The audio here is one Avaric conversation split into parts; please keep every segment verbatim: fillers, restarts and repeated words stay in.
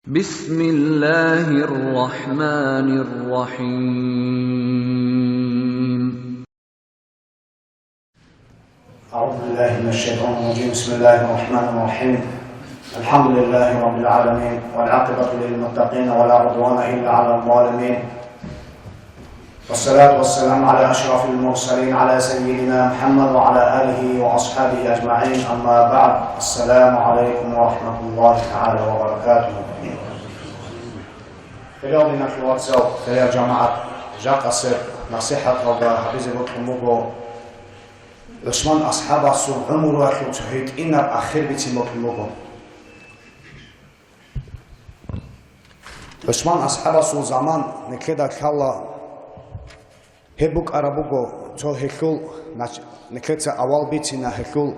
بسم الله الرحمن الرحيم. أعوذ بالله من الشيطان الرجيم. بسم الله الرحمن الرحيم. الحمد لله رب العالمين، والعاقبة للمتقين، ولا عدوان إلا على الظالمين. والصلاة والسلام على أشرف المرسلين، على سيدنا محمد وعلى آله وأصحابه أجمعين. أما بعد، السلام عليكم ورحمة الله تعالى وبركاته. Хириял диналъул вацал, хириял жамагӀат, жакъасеб насихӀаталда гьабизе бокьун буго ГӀусман асхӀабасул гӀумруялъул цо гьитӀинаб ахир бицин бокьун буго. ГӀусман асхӀабасул заман нилъеда лъала, гьеб букӀараб буго цо гьелъул нач-, нилъеца авал бицина гьелъул,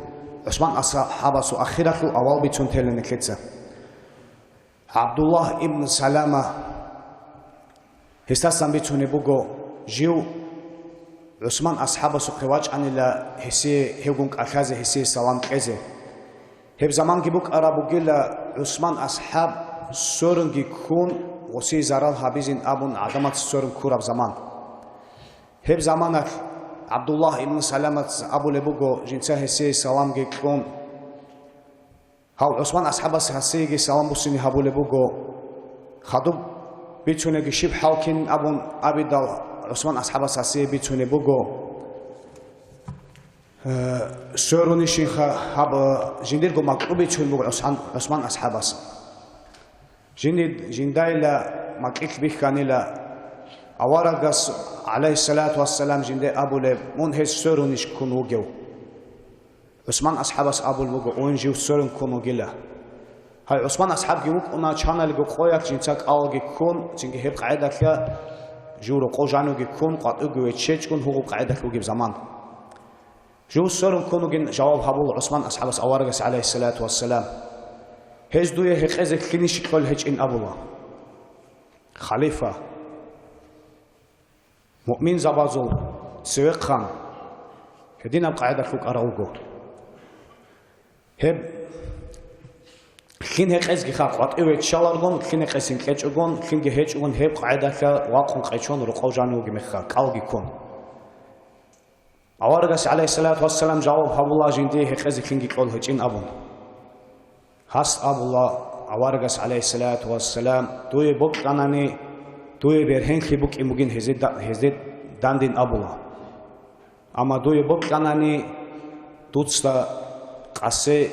ГӀусман асхӀабасул ахиралъул авал бицун тела нилъеца. ГӀабдуллагь ибн Салама, гьесдасан бицунеб буго, жив ГӀусман асхӀабасухъе вачӀанила гьесие гьевгун кӀалъазе, гьесие салам кьезе. Гьеб заманги букӀараб бугила ГӀусман асхӀаб сверунги ккун, гьесие зарал гьабизин абун гӀадамаца сверун ккураб заман. Гьеб заманалъ ГӀабдуллагь ибн Саламаца абулеб буго, жинца гьесие саламги кьун, гьав ГӀусман асхӀабас гьасиеги салам буссине гьабулеб буго, хадуб бицунеги щиб хӀал кин абун абидал, ГӀусман асхӀабас гьасие бицунеб буго, э, сверунищинха гьаб, э, жиндирго макьу бицун буго ГӀусман, ГӀусман асхӀабас. Жиндид-, жиндайила макьилъ бихьанила, аварагас, гӀалайгьиссалату вассалам, жинде абулеб, мун гьез сверунищ ккун вугев. ГӀусман асхӀабас абулеб буго, ун жив сверун ккун вугила. Гьай, ГӀусман асхӀабги вукӀуна, чаналиго къоялъ жинца кӀалги ккун, цинги гьеб къагӀидалъа жив рокъов жанивги ккун, къватӀивги веччечӀун гьугьуб къагӀидалъ вугеб заман. Жив сверун ккун вугин, жаваб гьабула ГӀусман асхӀабас аварагас, гӀалайгьиссалату вассалам. Гьез дуе гьекъезе лъинищ кьол гьечӀин абула. Халифа. Муъминзабазул цевехъан гьединаб къагӀидалъ вукӀарав вуго. Гьеб лъин гьекъезги ха къватӀиве виччаларгун, лъин гьекъесин кьечӀогун, лъинги гьечӀогун гьеб къагӀидалъа вакъун къечон рокъов жанив вугеб мехха, кӀалги ккун. Аварагас, гӀалайгьиссалату вассалам, жаваб гьабула жиндие гьекъезе лъинги кьол гьечӀин абун. Гьас абула аварагас, гӀалайгьиссалату вассалам, дуе бокьанани, дуе бергьенлъи букӀин бугин гьезде да-, гьезде дандин абула. Амма дуе бокьанани, дуца къасе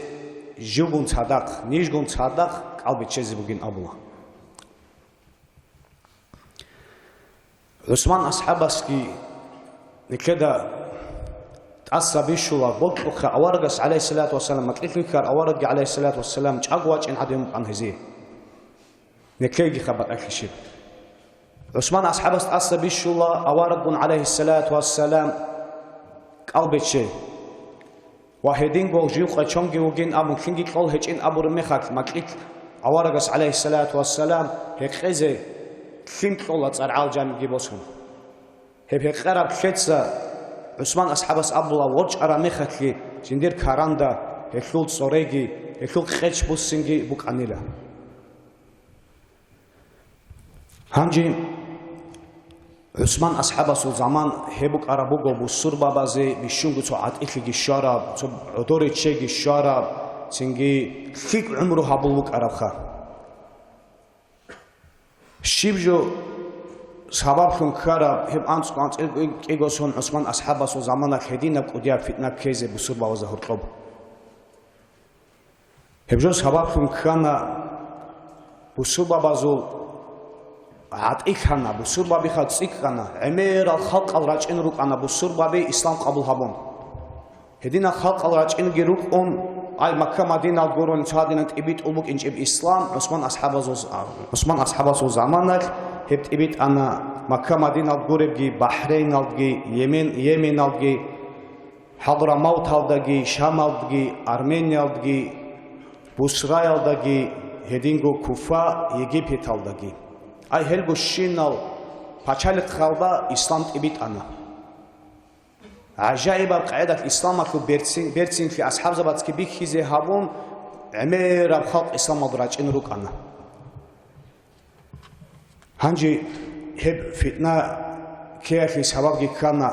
живгун цадахъ, нижгун цадахъ кӀал биччазе бугин абула. ГӀусман асхӀабасги нилъеда тӀаса бищула, бокьухъе аварагас, гӀалайгьиссалату вассалам, макьилъ вихьар аварагги, гӀалайгьиссалату вассалам, чӀаго вачӀин гӀадин вукӀан гьезие. Нилъейги хабар ахӀи щиб. ГӀусман асхӀабас тӀаса бищула авараггун, гӀалайгьиссалату вассалам, кӀал биччай. Ва гьединго жив къечонги вугин абун, лъинги кьол гьечӀин абураб мехалъ, макьилъ аварагас, гӀалайгьиссалату вассалам, гьекъезе лъим кьола цӀаргӀал жанибги босун. Гьеб гьекъараб лъеца ГӀусман асхӀабас абула, ворчӀараб мехалъги жиндир каранда гьелъул цӀореги, гьелъул къеч буссинги букӀанила. Гьанже ГӀусман асхӀабасул заман гьеб букӀараб буго бусурбабазе бищунго цо гӀатӀилъиги щвараб, цо гӀодориччейги щвараб, цинги лъикӀ гӀумру гьабул букӀарабха. Щиб жо сабаблъун ккараб гьеб анцӀго анцӀил кӀиго сон ГӀусман асхӀабасул заманалъ гьединаб кӀудияб фитна ккезе бусурбабазда гьоркьоб? Гьеб жо сабаблъун ккана, бусурбабазул гӀатӀилъана, бусурбабиха цӀикӀкӀана, гӀемерал халкъал рачӀин рукӀана бусурбаби ислам къабул гьабун. Гьединал халкъал рачӀинги рукӀун, ай, Макка-Мадинал гурун цадинан тӀибитӀул букӀинчӀеб ислам, ГӀусман асхӀабазул, ГӀусман асхӀабасул заманалъ гьеб тӀибитӀана Макка-Мадинал гуребги, Бахрейналдги, Йемен, Йеменалдги, ХӀадрамавталдаги, Шамалдги, Армениялдги, Бусраялдаги, гьединго Куфа, Египеталдаги. Ай, гьелго щинал пачалихъалда ислам тӀибитӀана. ГӀажаибаб къагӀидалъ исламалъул берцин-, берцинлъи асхӀабзабацги бихьизе гьабун, гӀемераб халкъ исламалда рачӀин рукӀана. Гьанже гьеб фитна ккеялъе сабабги ккана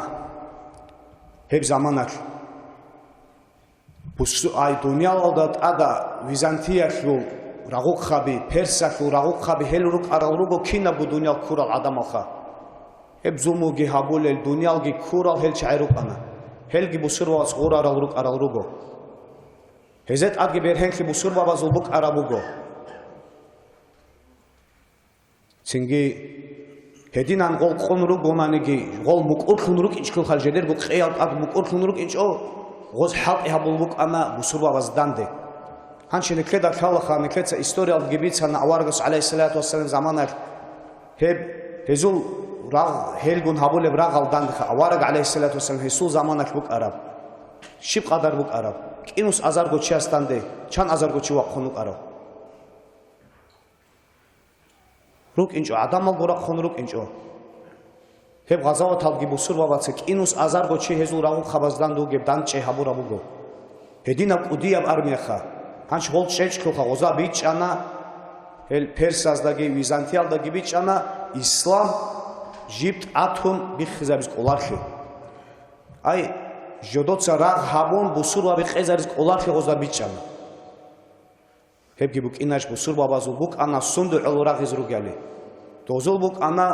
гьеб заманалъ. Бусу-, ай, дуниялалда тӀада Византиялъул рагъухъаби, Персалъул рагъухъаби гьел рукӀарал руго кинабго дуниял ккурал гӀадамалха. Гьеб зулмуги гьабулел, дуниялги ккурал гьел чагӀи рукӀана. Гьелги бусурбабаз гъурарал рукӀарал руго. Гьезда тӀадги бергьенлъи бусурбабазул букӀараб буго. Цинги гьединан гъол къун ругонаниги, гъол мукӀурлъун рукӀинчӀолха, жидерго къеял тӀад мукӀурлъун рукӀинчӀо, гъоз хӀалтӀи гьабул букӀана бусурбабаз данде. Гьанже нилъеда лъалаха, нилъеца историялги бицана аварагас, гӀалайгьиссалату вассалам, заманалъ гьеб, гьезул рагъ, гьелгун гьабулеб рагъал дандеха, авараг, гӀалайгьиссалату вассалам, гьесул заманалъ букӀараб, щиб къадар букӀараб, кӀинус азарго чияс данде, чан азарго чи вахъун вукӀарав. РукӀинчӀо, гӀадамалго рахъун рукӀинчӀо. Гьеб гъазаваталги бусурбабаца кӀинус азарго чи гьезул рагъухъабаздан дугеб дандчӀей гьабураб буго. Гьединаб кӀудияб армияха, гьанж гъол чӀечӀлъуха гъоза бичӀчӀана, гьел Персаздаги Византиялдаги бичӀчӀана, ислам жиб тӀатун биххизабиз кӀоларлъи. Ай, жодоца рагъ гьабун, бусурбаби къезариз кӀоларлъи гъоза бичӀчӀана. Гьебги букӀинач бусурбабазул букӀана сундугӀал рагъиз ругели. Дозул букӀана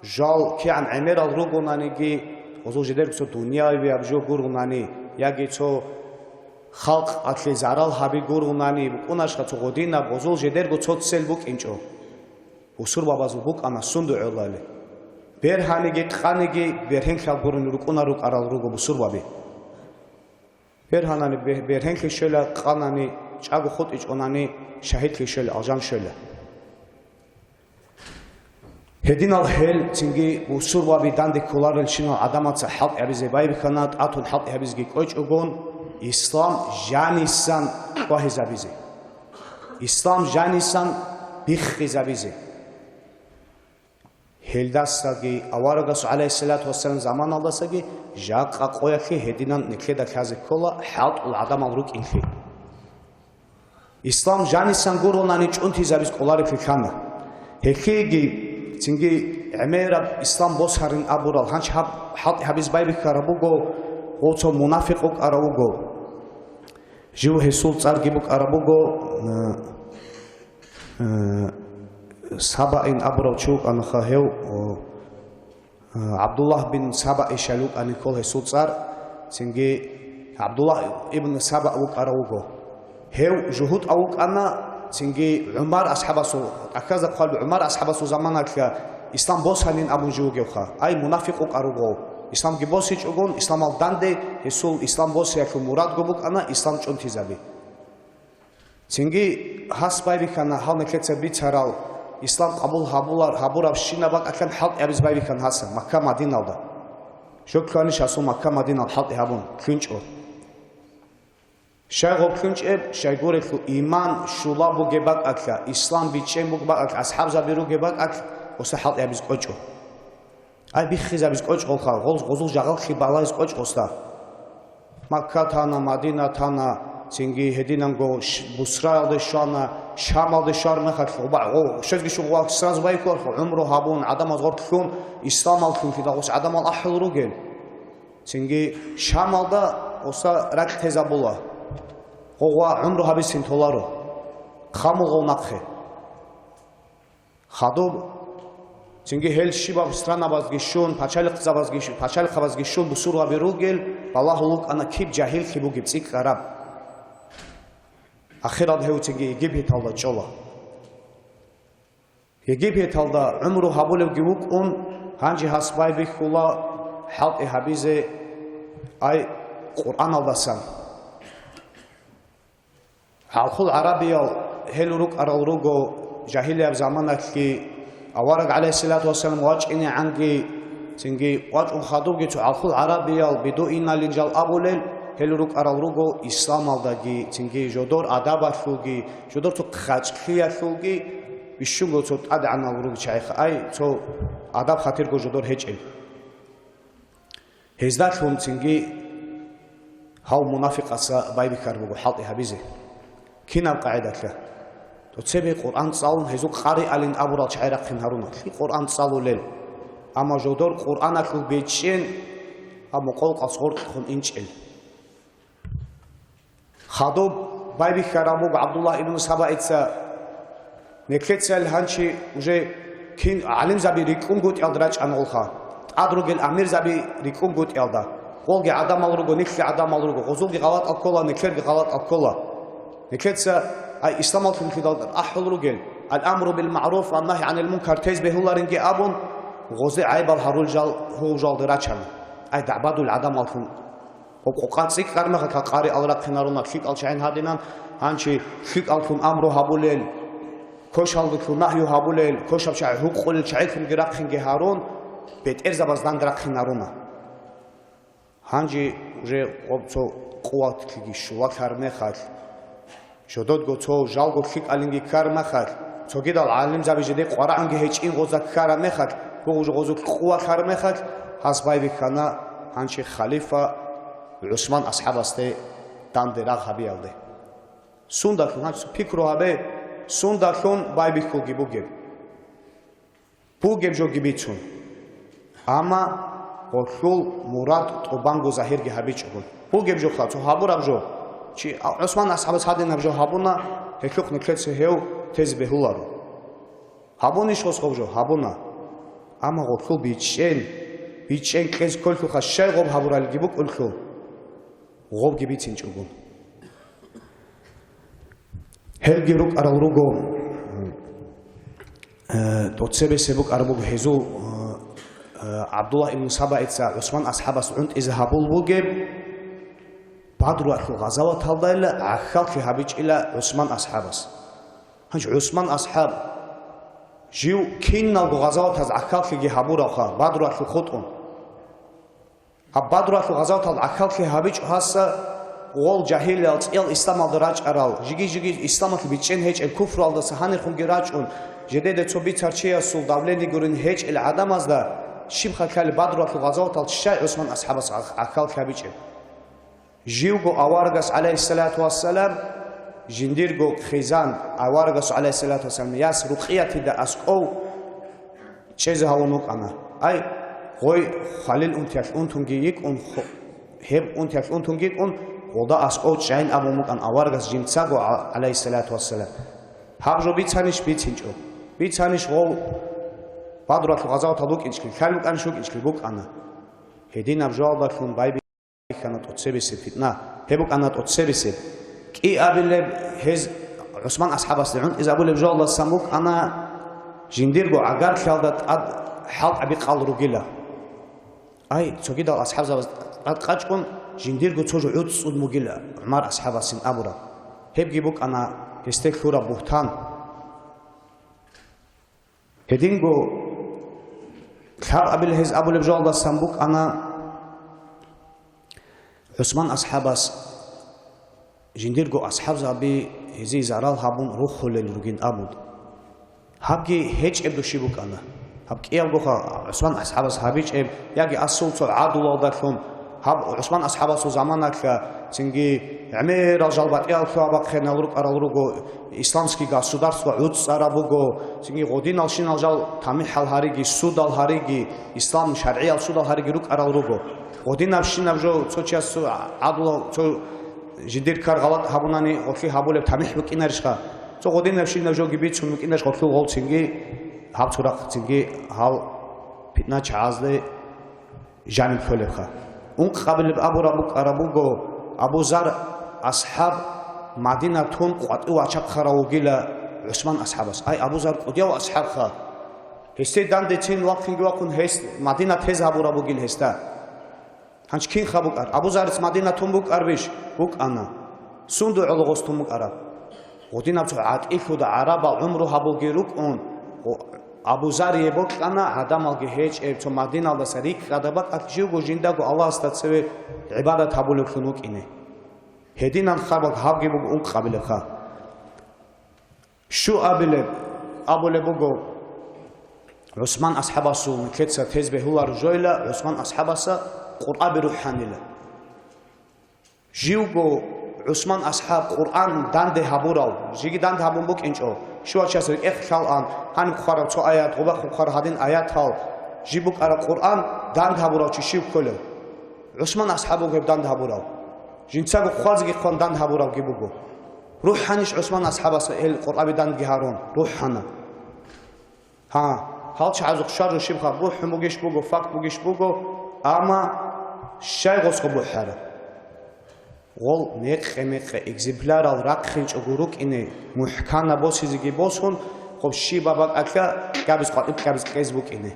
жал кигӀан гӀемерал ругонаниги, дозул жидерго цо дуниявияб жо гургъунани, яги цо халкъалъе зарал гьаби гургъунани, букӀунашха цо гъодинаб, дозул жидерго цо цел букӀинчӀо. Бусурбабазул букӀана сундугӀалали. Бергьаниги къаниги бергьенлъал гурун рукӀуна рукӀарал руго бусурбаби. Бергьанани бе-, бергьенлъи щвела, къанани, чӀаго хутӀичӀонани шагьидлъи щвела, алжан щвела. Гьединал гьел цинги бусурбаби данде кколарелщинал гӀадамаца хӀалтӀи гьабизе байбихьана, тӀатун хӀалтӀи гьабизеги кӀвечӀогон, ислам жанисан къвагьизабизе. Ислам жанисан биххизабизе. Гьелдасаги, аварагасул, гӀалайгьиссалату вассалам, заманалдасаги жакъа къоялъе гьединан нилъеда лъазе ккола хӀалтӀул гӀадамал рукӀинлъи. Ислам жанисан гуронани чӀунтизабиз кӀолареблъи лъана. Гьелъиеги цинги гӀемераб ислам босарин абурал гьанч гьаб хӀалтӀи гьабиз байбихьараб буго, гъо цо мунафикъ вукӀарав вуго. Жив гьесул цӀарги букӀараб буго, э, Э, Сабаин абурав чи вукӀанаха гьев, о, э, ГӀабдуллагь бин Сабаи щал вукӀана ккол гьесул цӀар, цинги ГӀабдуллагь ибн Саба вукӀарав вуго. Гьев жугьутӀав вукӀана, цинги ГӀумар асхӀабасул, тӀахьазда хъвалеб ГӀумар асхӀабасул заманалъа ислам босанин абун жив вугевха. Ай, мунафикъ вукӀар вуго. Исламги босичӀогон, исламал данде, гьесул ислам босиялъул мурадго букӀана ислам чӀунтизаби. Цинги гьас байбихьана гьал нилъеца бицарал, ислам къабул гьабулар-, гьабурабщинаб бакӀалъан хӀалтӀи гьабиз байбихьана гьаса Макка-Мадиналда. Щоклъанищ гьасул Макка-Мадинал хӀалтӀи гьабун, лъунчӀо. Щай гъоб лъунчӀеб, щайгурелъул иман щула бугеб бакӀалъа, ислам бичӀчӀен бугеб бакӀалъа, асхӀабзаби ругеб бакӀалъа, оса хӀалтӀи гьабиз кӀочӀо. Ай, биххизабиз кӀочӀолха, гъоз-, гъозул жагъаллъи балайз кӀочӀосда. Макка тана, Мадина тана, цинги гьединанго Ш-, Бусраялде щвана, Шамалде щвар мехалъ, гъуба-, гъо-, щезги щугъула сразу байкуларха, гӀумру гьабун, гӀадамаз гъорлъун, исламаллъун лъидагъус гӀадамал ахӀул ругел. Цинги Шамалда оса ракь тезабула. Гъогъва гӀумру гьабисин толаро. Хъамулгъав нахъе. Хадуб, цинги гьел щибаб странабазги щун, пачалихъзабазги щу-, пачалихъабазги щун бусурбаби ругел, балагьул вукӀана киб жагьиллъи бугеб цӀикӀкӀараб. Ахирал гьев цинги Египеталда чӀола. Египеталда гӀумру гьабулевги вукӀун, гьанже гьас байбихьула хӀалтӀи гьабизе, ай, Къуръаналдасан. ГӀалхул гӀарабиял гьел рукӀарал руго, жагьилияб заманалъги авараг, гӀалайгьиссалату вассалам, вачӀинегӀанги, цинги вачӀун хадубги цо гӀалхул гӀарабиял бедуиналин жал абулел гьел рукӀарал руго, исламалдаги, цинги жодор адабалъулги, жодор цо хъачӀлъиялъулги бищунго цо тӀадегӀанал руго чагӀиха, ай, цо адаб-хатирго жодор гьечӀел. Гьездалъун цинги гьав мунафикъаса байбихьар буго хӀалтӀи гьабизе. Кинаб къагӀидалъа? Цебе Къуръан цӀалун гьезул къари алин абурал чагӀи рахъин гьаруна, лъи Къуръан цӀалулел. Амма жодор Къуръаналъул бичӀчӀен, амма къолкъас гъоркьухъун инчӀел. Хадуб байбихьараб буго ГӀабдуллагь ибн Сабаица, нилъецал гьанчи уже кин гӀалимзаби рикӀкӀунгутӀиялда рачӀана гъолха, тӀад ругел амирзаби рикӀкӀунгутӀиялда. Гъолги гӀадамал руго, нилъги гӀадамал руго, гъозулги гъалатӀал ккола, нилъерги гъалатӀал ккола. Нилъеца, ай, исламаллъун лъидал ахӀул ругел, «Ал-амру бил-магӀруф ва нагьи гӀанил мункар» тез бегьуларинги абун, гъозе гӀайбал гьарул жал гьугъужалде рачана. Ай, дагӀбадул гӀадамаллъун къокъа цӀикӀкӀар мехалъа къари ал рахъинаруна, лъикӀал чагӀин гьадинан, гьанчи лъикӀаллъун амру гьабулел, кошалдулъун нагью гьабулел, кошаб чагӀи гьукъулел чагӀилъунги рахъинги гьарун, бетӀерзабаз данде рахъинаруна. Гьанже уже гъоб цо къуватги щулалъар мехалъ, жододго цо жалго лъикӀалинги ккар мехалъ, цогидал гӀалимзаби жеде къварагӀунги гьечӀин гъоза ккараб мехалъ, гъо-, гъозулъ къувалъар мехалъ, гьас байбихьана гьанчи халифа ГӀусман асхӀабасде данде рагъ гьабиялде. Сундалъун, гьанчи пикру гьабе, сундалъун байбихьулги бугеб. Бугеб жоги бицун. Амма гъолъул мурад тӀубанго загьирги гьабичӀого. Бугеб жоха, цо гьабураб жо. Чи, а, ГӀусман асхӀабас гьадинаб жо гьабуна, гьелъухъ нилъеца гьев тез бегьуларо. Гьабунищ гъос гъоб жо? Гьабуна. Амма гъолъул бичӀчӀен, бичӀчӀен кьез кколъуха щай гъоб гьабуралги букӀунлъул, гъобги бицинчӀогун. Гьелги рукӀарал руго, э, тӀоцебесеб букӀараб буго гьезул, э, э, ГӀабдуллагь ибн Сабаица ГӀусман асхӀабас гӀунтӀизе гьабул бугеб, Бадруялъул гъазаваталдайила гӀахьаллъи гьабичӀила ГӀусман асхӀабас. Гьанж ГӀусман асхӀаб жив киналго гъазаватаз гӀахьаллъиги гьабуравха Бадруялъул хутӀун. Гьаб Бадруялъул гъазаватал гӀахьаллъи гьабичӀо гьаса, гъол жагьилиял цӀиял исламалда рачӀарал, жиги-жиги исламалъ бичӀчӀен гьечӀел куфруялдаса гьанирхунги рачӀун, жедеда цо бицарчиясул давление гурин гьечӀел гӀадамазда, щиб хъалъали Бадруялъул гъазаватал щай ГӀусман асхӀабас гӀах-, гӀахьаллъи гьабичӀеб? Живго аварагас, гӀалайгьиссалату вассалам, жиндирго хъизан, аварагасул, гӀалайгьиссалату вассалам, яс Рукъиятида аскӀов чӀезе гьавун вукӀана. Ай, гъой хвалил унтиялъ унтунги йикӀун, ху-, гьеб унтиялъ унтунги йикӀун, гъолда аскӀов чӀайин абун букӀан аварагас жинцаго, гӀа-, гӀалайгьиссалату вассалам. Гьаб жо бицанищ бицинчӀо. Бицанищ гъов Бадруялъул гъазаватал вукӀинчӀлъи, лъай букӀанищ вукӀинчӀлъи букӀана. Гьединаб жоалдалъун байби- бихьана тӀоцебесеб фитна. Гьеб букӀана тӀоцебесеб. КӀиабилеб гьез ГӀусман асхӀабасде гӀунтӀизабулеб жоалдасан букӀана, жиндирго гӀагарлъиялда тӀад хӀалтӀаби къал ругила. Ай, цогидал асхӀабзабаз тӀад къачӀун, жиндирго цо жо гӀуцӀцӀун бугила ГӀумар асхӀабасин абураб. Гьебги букӀана гьесде лъураб бугьтан. Гьединго лъабабил гьез абулеб жоалдасан букӀана, ГӀусман асхӀабас жиндирго асхӀабзаби гьезие зарал гьабун рухулел ругин абун. Гьабги гьечӀеб души букӀана. Гьаб кӀиябгоха ГӀусман асхӀабас гьабичӀеб, яги асул цо гӀадулалдалъун, гьаб ГӀусман асхӀабасул заманалъа цинги гӀемерал жал батӀиял лъугьа-бахъинал рукӀарал руго, исламский государство гӀуцӀцӀараб буго, цинги гъодиналщинал жал тамихӀал гьариги, судал гьариги, ислам шаргӀиял судал гьариги рукӀарал руго. Гъодинабщинаб жо цо чияс цо гӀадлу, цо жидер ккар гъалатӀ гьабунани гъолъи гьабулеб тамихӀ букӀинарищха? Цо гъодинабщинаб жоги бицун букӀинарищ гъолъул гъол цинги, гьаб цурахъ цинги гьал питна чагӀазде жаниб кколебха. Ункъабилеб абураб букӀараб буго, Абу Зар асхӀаб Мадина тун къватӀив вачахъарав вугила ГӀусман асхӀабас. Ай, Абу Зар кӀудияв асхӀабха. Гьесде дандечӀин вахъинги вахъун гьес Мадина тез гьабураб бугил гьесда. Гьанч кинха букӀар? Абу Зарец Мадина тун букӀарбищ? БукӀана. Сунда гӀологъос тун букӀараб? Гъудинаб цо гӀатӀилъуда гӀарабал гӀумру гьабулги рукӀун, гъо-, Абу Зарие бокьана гӀадамалги гьечӀеб цо Мадиналдаса рикӀкӀада бакӀалъ живго жиндаго Аллагьасда цеве гӀибадат гьабулевлъун вукӀине. Гьединан хабал гьабги буго ункъабилебха. Щуабилеб абулеб буго, ГӀусман асхӀабасул нилъеца тез бегьуларо жойла, ГӀусман асхӀабаса Къуръаби рухӀанила. Живго ГӀусман асхӀаб Къуръан данде гьабурав, жеги данде гьабун букӀинчӀо, щивав чияс рекӀехъ лъалаан, гьаниб хъвараб цо аят, гъубахъ хъвараб гьадин аятал, жиб букӀараб Къуръан данде гьабурав чи щив кколев? ГӀусман асхӀаб вуго гьеб данде гьабурав. Жинцаго хъвазеги хъван данде гьабуравги буго. РухӀанищ ГӀусман асхӀабас гьел Къуръаби данде гьарун? РухӀана. Гьа, гьал чагӀазухъ щварав щибха, бухӀун бугищ буго, факт бугищ буго, амма щай гъосго бухӀара? Гъол мекъи-мекъи экземплярал рахъинчӀого рукӀине, мухӀканаб босизеги босун, гъоб щибаб бакӀалъа кьабиз къватӀиб кьабиз кьез букӀине.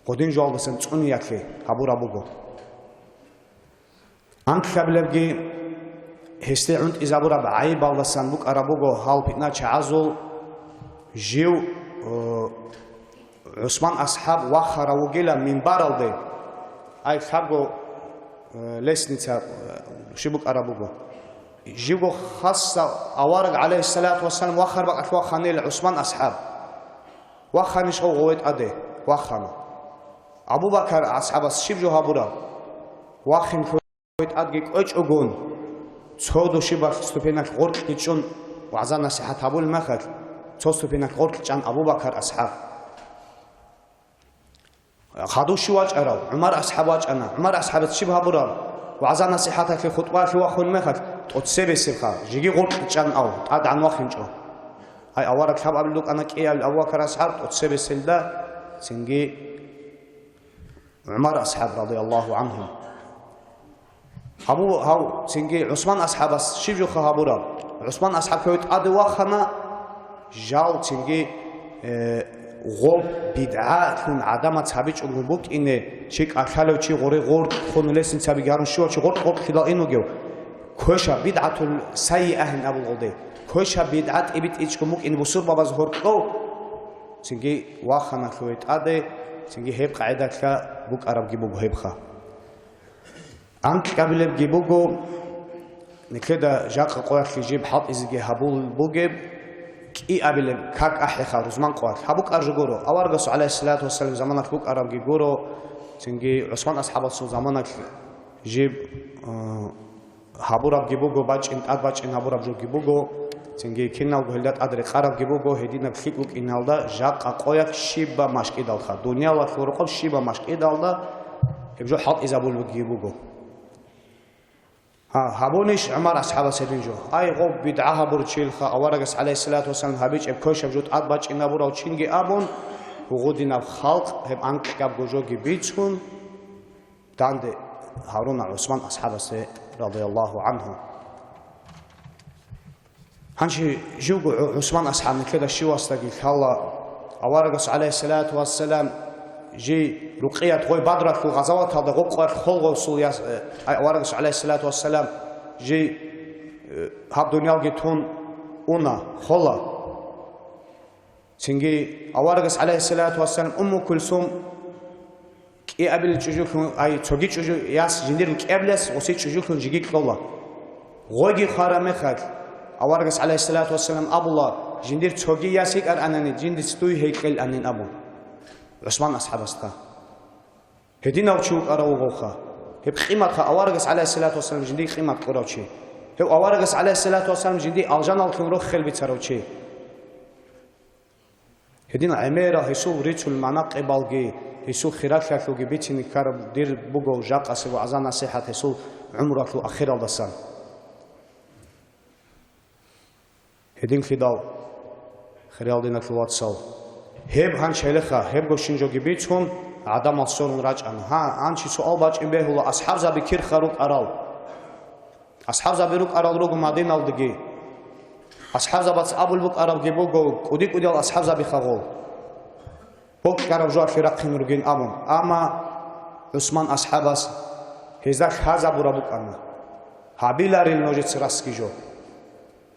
Гъодин жоялдасан цӀуниялъе гьабураб буго. Анкьабилебги, гьесде гӀунтӀизабураб гӀайибалдасан букӀараб буго гьал питначагӀазул. Жив, э, ГӀусман асхӀаб вахарав вугила минбаралде, ай, лъабго, э, лестница, э, щиб букӀараб буго. Живго хасса авараг, гӀалайгьиссалату вассалам, вахар бакӀалъ ваханила ГӀусман асхӀаб. Ваханищ гъов гъове тӀаде? Вахана. Абу-Бакар асхӀабас щиб жо гьабураб? Вахин лъугьуй тӀадги кӀвечӀогун, цо душибалъ ступеналъ гъоркьги чӀун, вагӀза-насихӀат гьабулеб мехалъ, цо ступеналъ гъоркь чӀан Абу-Бакар асхӀаб. Хадув щив вачӀарав? ГӀумар асхӀаб вачӀана. ГӀумар асхӀабас щиб гьабураб? ВагӀза-насихӀаталъе, хутӀбаялъе вахун мехалъ, тӀоцебесебха, жеги гъоркь чӀан ав, тӀадегӀан вахинчӀо. Гьай, авараг лъабабилеб букӀана кӀиабилеб Абу-Бакар асхӀаб, тӀоцебеселда цинги ГӀумар асхӀаб, радияллагьу гӀангьу. Гьабу-, гьав цинги ГӀусман асхӀабас щиб жоха гьабураб? ГӀусман асхӀаб гьев тӀаде вахана, жал цинги, э, гъоб бидгӀалъун гӀадамаца гьабичӀого букӀине, чи кӀалъалев чи гъоре гъоркь хун лестницабиги гьарун щивав чи гъоркь-гъоркьлъидал ин вугев. Квешаб, бидгӀатул сайиагьин абулгъуде. Квешаб бидгӀа тӀибитӀичӀго букӀине бусурбабаз гьоркьов. Цинги вахана лъугьуй тӀаде, цинги гьеб къагӀидалъа букӀарабги буго гьебха. Анкьабилебги буго, нилъеда жакъа къоялъе жиб хӀалтӀизеги гьабул бугеб, кӀиабилеб как ахӀеха рузман къоялъ. Гьаб букӀар жо гуро, аварагасул, гӀалайгьиссалату вассалам, заманалъ букӀарабги гуро, цинги ГӀусман асхӀабасул заманалъ жиб, э, гьабурабги буго, бачӀин, тӀад бачӀин гьабураб жоги буго, цинги киналго гьелда тӀад рекъарабги буго, гьединаб лъикӀ букӀиналда жакъа къоялъ щибаб машкӀидалха, дуниялалъул рокъоб щибаб машкӀидалда гьеб жо хӀалтӀизабулебги буго. Гьа, гьабунищ ГӀумар асхӀабас гьедин жо? Ай, гъоб бидгӀа гьабурчилха, аварагас, гӀалайгьиссалату вассалам, гьабичӀеб квешаб жо тӀад бачӀинабурав чинги абун, гъудинаб халкъ гьеб анкьабго жоги бицун, данде гьаруна ГӀусман асхӀабасде, радияллагьу гӀангьу. Гьанже живго ГӀу-, ГӀусман асхӀаб нилъеда щивасдаги лъала, аварагас, гӀалайгьиссалату вассалам, жий Рукъият гъой Бадралъул гъазаваталда гъоб къоялъ холгъосул яс-, э, аварагас, гӀалайгьиссалату вассалам, жий, э, гьаб дуниялги тун уна, хола. Цинги аварагас, гӀалайгьиссалату вассалам, Умму Кулсум кӀиабилел чӀужулъун, ай, цоги чӀужу-, яс, жиндирго кӀиабилес гъосие чӀужулъун жеги кьола. Гъойги хвараб мехалъ, аварагас, гӀалайгьиссалату вассалам, абула, жиндир цоги яс йикӀаранани, жиндица дуй гьей кьеланин абун. ГӀусман асхӀабасда. Гьединав чи вукӀарав вугевха. Гьеб къиматха аварагас, гӀалайгьиссалату вассалам, жиндие къимат кьурав чи. Гьев аварагас, гӀалайгьиссалату вассалам, жиндие алжаналлъун рохел бицарав чи. Гьедин гӀемерал гьесул рицул манакъибалги, гьесул хиралъиялъулги бицине ккараб дир буго жакъасеб вагӀза-насихӀат гьесул гӀумралъул ахиралдасан. Гьединлъидал, хириял диналъул вацал, гьеб гьанчалеха, гьебго щинжоги бицун, гӀадамал сорун рачӀана. Гьа, гьанчи суал бачӀин бегьула, асхӀабзаби кирха рукӀарал? АсхӀабзаби рукӀарал руго Мадиналдаги. АсхӀабзабац абулеб букӀарабги буго, кӀуди-кӀудиял асхӀабзаби хагъул бокьараб жоялъе рахъин ругин абун. Амма ГӀусман асхӀабас гьезда лъазабураб букӀана: «Гьабиларил нужеца расги жо.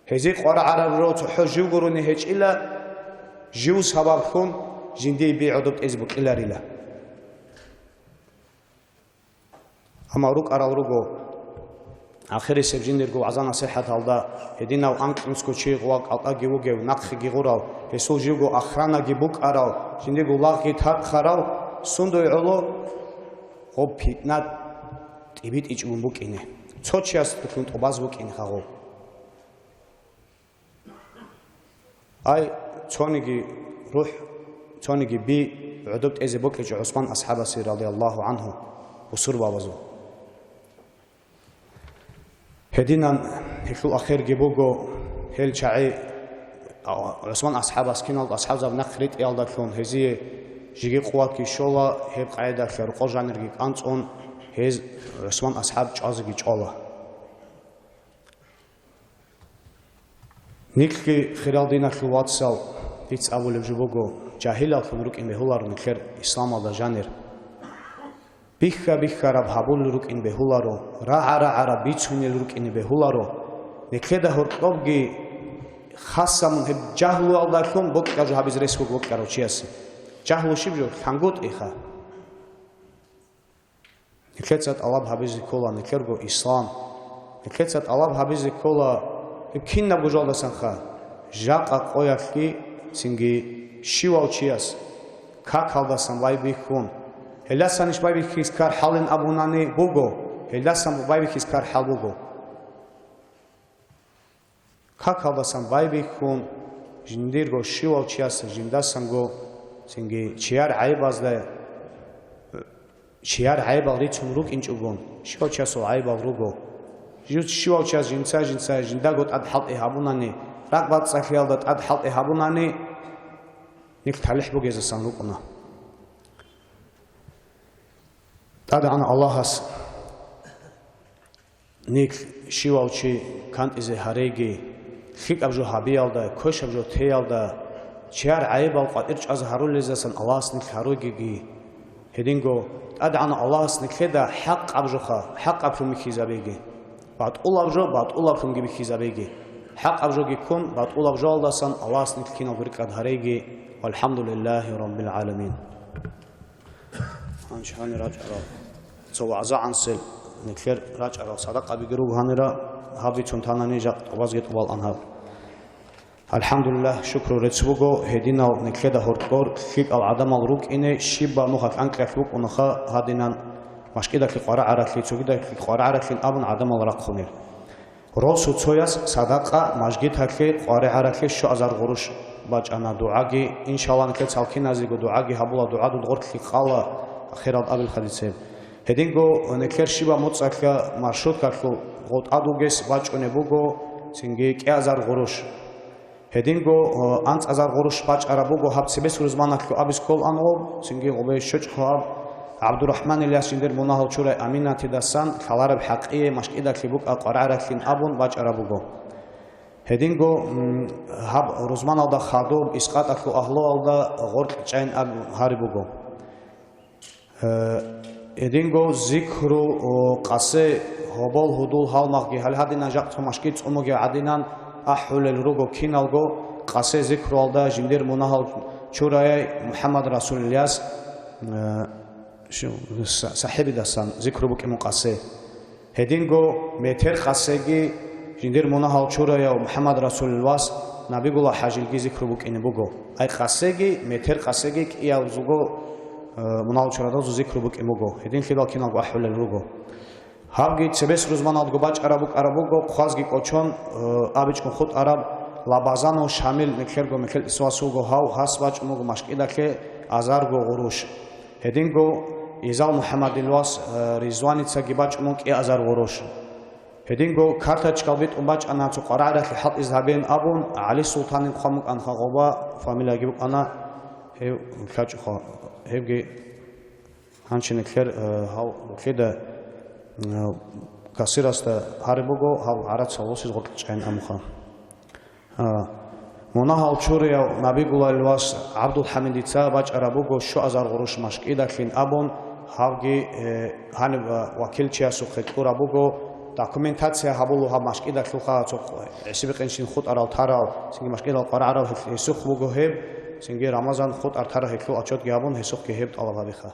Гьезие къварагӀараб жо цохӀо жив гурони гьечӀила, жив сабаблъун жиндие би гӀодоб тӀезе букӀиларила». Амма рукӀарал руго, ахирисеб жиндирго вагӀза-насихӀаталда гьединав анкьнусго чи ва кӀалтӀаги вугев, нахъеги гъурав, гьесул живго охранаги букӀарав, жиндирго лагъги тархъарав, сундуй гӀоло гъоб питна тӀибитӀичӀун букӀине. Цо чиясулъун тӀубаз букӀин хагъу. Ай, цониги рухӀ, цониги би гӀодоб тӀезе бокьичӀо ГӀусман асхӀабасе, радияллагьу гӀангьу, бусурбабазул. Гьединан гьелъул ахирги буго, гьел чагӀи, а, ГӀусман асхӀабас киналго асхӀабзаб нахъ ритӀиялдалъун гьезие жеги къуватги щола, гьеб къагӀидалъа рокъор жанирги кӀанцӀун, гьез ГӀусман асхӀаб чӀвазеги чӀола. Нилъги, хирал диналъул вацал, дица абулеб жо буго, жагьилаллъун рукӀин бегьуларо нилъер исламалда жанир. Бихха-биххараб гьабулел рукӀин бегьуларо, рагӀа-рагӀараб бицунел рукӀине бегьуларо. Нилъеда гьоркьобги хасамун гьеб жагьлуялдалъун бокьа жо гьабизе рес буго бокьарав чиясе. Жагьлу щиб жо? ЛъангутӀиха. Нилъеца тӀалаб гьабизе ккола нилъерго ислам. Нилъеца тӀалаб гьабизе ккола гьеб кинабго жалдасанха, жакъа къоялъги цинги щивав чияс какалдасан байбихьун, гьелдасанищ байбихьиз ккар хӀалин абунани буго, гьелдасан байбихьиз ккар хӀал буго. Какалдасан байбихьун, жиндирго щивав чияс жиндасанго, цинги чияр гӀайбазда, чияр гӀайбал рицун рукӀинчӀогон, щивав чиясул гӀайбал руго. Жи-, щивав чияс жинца-жинца жиндаго тӀад хӀалтӀи гьабунани, ракӀбацӀцӀалъиялда тӀад хӀалтӀи гьабунани, нилъ талихӀ бугезасан рукӀуна. ТӀадегӀан Аллагьас нилъ щивав чи кантӀизе гьареги, лъикӀаб жо гьабиялда, квешаб жо теялда, чияр гӀайибал къватӀир чӀвазе гьарулезасан Аллагьас нилъ гьаругеги. Гьединго ТӀадегӀан Аллагьас нилъеда хӀакъаб жоха, хӀакъаблъун бихьизабеги, батӀулаб жо батӀулаблъунги бихьизабеги, хӀакъаб жоги ккун, батӀулаб жоялдасан Аллагьас нилъ киналго рикӀкӀад гьареги. ВалхӀамдулиллагьи раббил гӀаламин. Гьанже гьанир рачӀарал цо вагӀза гӀансел, нилъер рачӀарал садакъабиги руго гьанира, гьаб бицун танани жакъ тӀубазги тӀубал ан гьаб. АлхӀамдулиллагь, шукру рецц буго, гьединал нилъеда гьоркьор лъикӀал гӀадамал рукӀине щибаб нухалъ анкьалъ букӀунаха гьадинан, машкӀидалъе къварагӀаралъи, цогидалъе къварагӀаралъин абун гӀадамал рахъунел. Росу цояс садакъа мажгиталъе къваригӀаралъе щуазар гъурущ бачӀана, дугӀаги, иншалла, нилъер цалкиназего дугӀаги гьабула, дугӀа дуд гъорлъи къала, ахирал абил хадицеб. Гьединго нилъер щибаб моцӀалъа маршруткалъул гъотӀа дугес бачӀунеб буго цинги кӀиазар гъурущ. Гьединго, э, анцӀазар гъурущ бачӀараб буго гьаб цебес рузманалъу абис ккол ан гъоб, цинги гъобе щочӀ хъваб ГӀабдурахӀман Ильяс жиндир мунагьал чурай Аминатидасан лъалареб хӀакъие машкӀидалъе букӀа къварагӀаралъин абун бачӀараб буго. Гьединго, м, гьаб рузманалда хадуб искъаталъу агьлуялда гъоркь чӀайн аб гьариб буго. Э, гьединго зикру, о, къасе гьобол гьудул гьалмагъги гьале гьадинан жакъ цо машкӀи цӀумуги гӀадинан ахӀулел руго киналго, къасе зикруялда жиндир мунагьал чураяй МухӀаммад Расул Ильяс, э, шу-, са-, сахӀибидасан зикру букӀимун къасе. Гьединго метер къасеги жиндир мунагьал чураяв МухӀаммад Расулил вас Набигулла ХӀажилги зикру букӀине буго. Ай къасеги, метер къасеги кӀиявзуго, э, мунагьал чурадазул зикру букӀин буго. Гьединлъидал киналго ахӀулел руго. Гьабги цебес рузманалдго бачӀараб букӀараб буго, хъвазги кӀочон, э, абичӀун хутӀараб Лабазанов Шамил, нилъерго мехел исвас вуго гьав, гьас бачӀун буго машкӀидалъе азарго гъурущ. Гьединго Изал МухӀаммадил вас, э, Ризваницаги бачӀун кӀиазар гъурущ. Гьединго карточкал битӀун бачӀана цо къварагӀаралъе хӀалтӀизе гьабеян абун, ГӀали Султанил хъван букӀанха гъоба, фамилияги букӀана гьев лъачӀоха, гьевги гьанчи нилъер, э, гьав лъида, э, кассирасда гьариб буго, гьав гӀарацал восиз гъоркь чӀайин амуха. А, мунагьал чурияв Набигуллаил вас ГӀабдулхӀамидица бачӀараб буго щуазар гъурущ машкӀидалъин абун, гьавги, э, гьаниб, а, вакилчиясухъе кьураб буго, документация гьабулу гьаб машкӀидалъулха цо гӀисибикъинщин хутӀарал тарал, цинги машкӀидал къварагӀарал гьел-, гьесухъ буго гьеб, цинги Рамазан хутӀар тарал гьелъул отчетги гьабун, гьесухъги гьеб тӀалаб гьабиха.